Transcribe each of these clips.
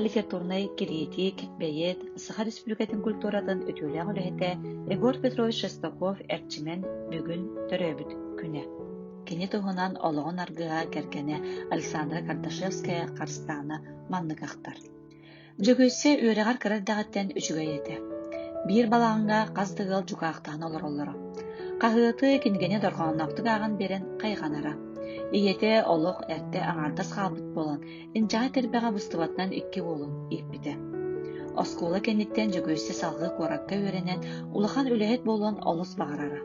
литературнай кириитик, бэйиэт, Саха Республикатын культуратын үтүөлээх үлэһитэ Егор Петрович Шестаков-Эрчимэн бүгүн төрөөбүт күнэ. Кини туһунан олоҕун аргыһа кэргэнэ Александра Кардашевская-Харыстаана маннык ахтар. Дьөгүөссэ үөрэҕэр кыра эрдэҕиттэн үчүгэй этэ. Биир балаҕаҥҥа хас да ыал дьукаахтаһан олороллоро. Хаһыаты, кинигэни дорҕоонноохтук ааҕан биэрэн хайҕанара. Ийэтэ олох эрдэ аҥаардас хаалбыт буолан, инчэҕэй тэрбэҕэ быстыбатынан икки уолун ииппитэ. Оскуола кэнниттэн Дьөгүөссэ салгыы куоракка үөрэнэн, улахан үлэһит буолуон олус баҕарара.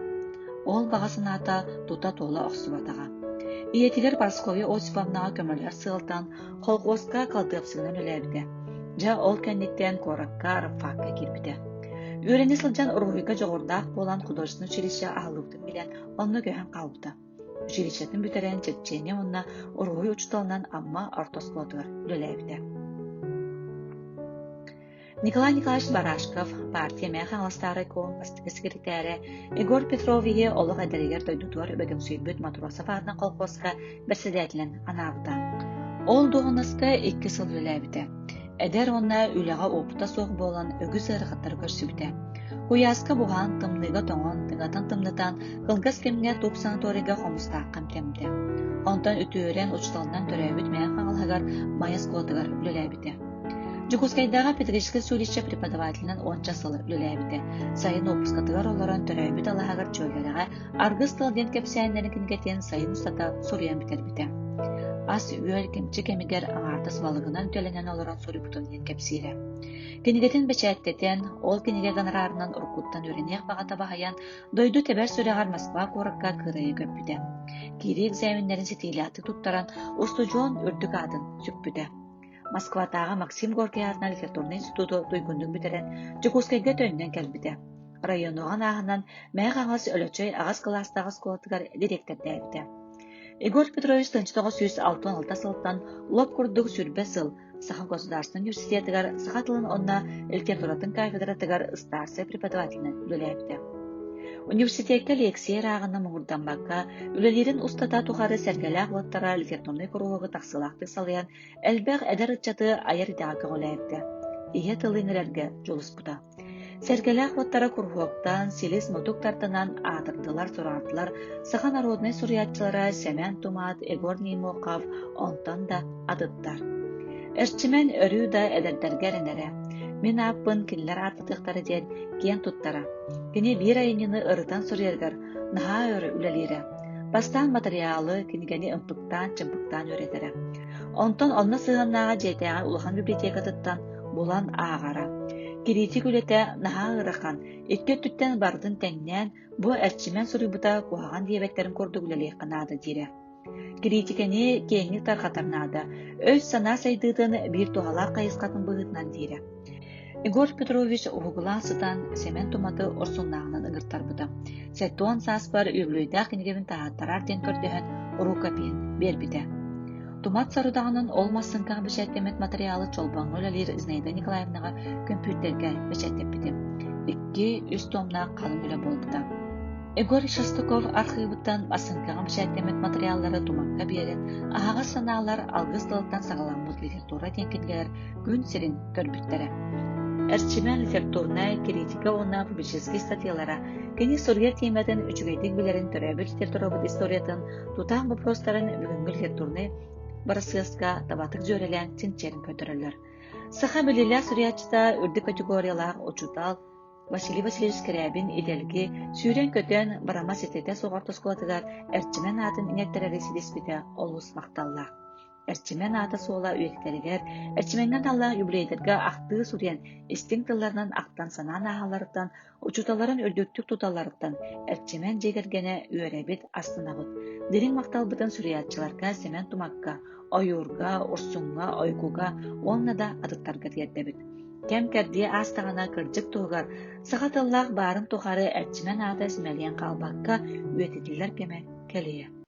Ол баҕа санаата тута туола охсубатаҕа. Ийэтигэр Парасковья Осиповнаҕа көмөлөһөр сыалтан Колхуоска калдыапсыгынан үлэлээбитэ. Дьэ, ол кэнниттэн куоракка рабфакка киирбитэ. Үөрэнэ сылдьан уруһуйга дьоҕурдаах буолан художественнай училище аһыллыбытын билэн, онно көһөн хаалбыта. Училищетын бүтэрэн черчение уонна уруһуй учууталынан Амма орто оскуолатыгар үлэлээбитэ. Николай Николаевич Барашков, партия Мэҥэ Хаҥаластааҕы райком бастакы секретарэ Егор Петровиһы олох эдэригэр дойдутугар бөдөҥсүйбүт Матросов аатынан колхуоска бэрэссэдээтэлинэн анаабыта. Ол дуоһунаска икки сыл үлэлээбитэ. Эдэр уонна үлэҕэ уопута суох буолан үгүс ыарахаттары көрсүбүтэ. Куйааска буһан, тымныыга тоҥон, тыҥатын тымнытан, кылгас кэмҥэ туп санаторийга хомустаахха эмтэммитэ. Онтон үтүөрэн учууталынан төрөөбүт Мэҥэ Хаҥалаһыгар Майа оскуолатыгар үлэлээбитэ. Дьокуускайдааҕы педагогическай училище преподавателинэн уонча сыл үлэлээбитэ. Сайын уоппускатыгар олорон төрөөбүт алаһыгар Чүөллэрэҕэ «Аргыс тыл» диэн кэпсээннэрин кинигэтин сайын устата суруйан бүтэрбитэ. Ас-үөл кэмчи кэмигэр аҥаардас балыгынан үтэлэнэн олорон суруйбутун диэн кэпсиирэ. Кинигэтин бэчээттэтэн, ол кинигэ гонорарынан уруккуттан үөрэниэх баҕата баһыйан, дойду тэбэр сүрэҕэр Москва куоракка кыырайа көппүтэ. Киирии экзаменнарын ситиилээхтик туттаран, устудьуон үрдүк аатын сүкпүтэ. Москватааҕы Максим Горький аатынан литературнай институту туйгуннук бүтэрэн, Дьокуускайга төннөн кэлбитэ. Районоҕа ааһынан Мэҥэ Хаҥалас Өлөчөй аҕыс кылаастаах оскуолатыгар дириэктэрдээбитэ. Егор Петрович 1966 сылтан лоп курдук 20 сыл Саха государственнай университетыгар саха тылын уонна литературатын кафедратыгар ыстаарсай преподавателинэн үлэлээбитэ. Университекка лиэксийэ ырааҕына муҥурдаммакка, үлэлиирин устата тухары сэргэлээх уоттара литературнай куруһуогу тахсыылаахтык салайан Элбэх эдэр ыччаты айар идэҕэ көҕүлээбитэ, ийэ тылы иҥэрэргэ дьулуспута. Сэргэлээх уоттара куруһуоктаан, силис-мутук тартанан аатырдылар-сураҕырдылар саха народнай суруйааччылара Сэмэн Тумат, Егор Неймохов, онтон да атыттар. Эрчимэн өрүү да эдэрдэргэ эрэнэрэ. Мин ааппын кинилэр ааттатыахтара диэн киэн туттара. Кини биир айымньыны ырытан суруйарыгар наһаа өр үлэлиирэ. Бастаан матырыйаалы, кинигэни ымпыктаан-чымпыктаан үөрэтэрэ. Онтон онно сыһыаннааҕа дьиэтээҕи улахан библиотекатыттан булан ааҕара. Кириитик үлэтэ наһаа ыарахан, икки өттүттэн барытын тэҥнээн, бу Эрчимэн суруйбута куһаҕан диэбэттэрин курдук үлэлиэххэ наада диирэ. Кириитикэни киэҥник тарҕатар наада, өй-санаа сайдыытын биир туһалаах хайысхатын быһыытынан диирэ. Егор Петрович уһугулаан сытан Сэмэн Туматы Орсуннааҕынан ыҥыртарбыта. 70 сааспар үбүлүөйдээх кинигэбин таһааттараар диэн көрдөһөн рукопиһын биэрбитэ. Тумат сорудаҕынан ол массыыҥкаҕа бэчээттэммит матырыйаалы Чолбоҥҥо үлэлиир Зинаида Николаевнаҕа көмпүүтэргэ бэчээттэппитим. Икки, үс туомнаах халыҥ үлэ буолбута. Егор Шестаков архыыбыттан массыыҥкаҕа бэчээттэммит матырыйааллары Тумакка биэрэн, аһаҕас санаалар алгыс тылыттан саҕаламмыт литература диэн кинигэлэр күн сирин көрбүттэрэ. Эрчимэн литературнай критика уонна публицистическай статьялара кини суруйар тиэмэтин үчүгэйдик билэрин төрөөбүт литературабыт историятын тутаах боппуруостарын бүгүҥҥү литературнай бырасыаска табатык дьүөрэлээн чинчийэрин көрдөрөллөр. Саха биллиилээх суруйааччыта, үрдүк категориялаах учуутал Василий Васильевич Скрябин идэлги сүүрэн-көтөн Бырама ситэтэ суох орто оскуолатыгар Эрчимэн аатын иҥэртэрэри ситиспитэ олус махталлаах. Эрчимэн аата-суола үйэтитэригэр, Эрчимэҥҥэ аналлаах юбилейдарга ахтыы суруйан, истиҥ тылларынан ахтан-санаан ааһалларыттан, учууталларын үрдүктүк туталларыттан Эрчимэн дьиэ кэргэнэ үөрэбит, астынабыт. Дириҥ махталбытын суруйааччыларга Сэмэн Тумакка, Ойуурга, Урсуҥҥа, Ойгуга уонна да атыттарга тиэрдэбит. Кэм-кэрдии аастаҕына кырдьык туһугар саха тыллаах баарын тухары Эрчимэн аата симэлийэн хаалбакка үйэтитиллэр кэмэ кэлиэ.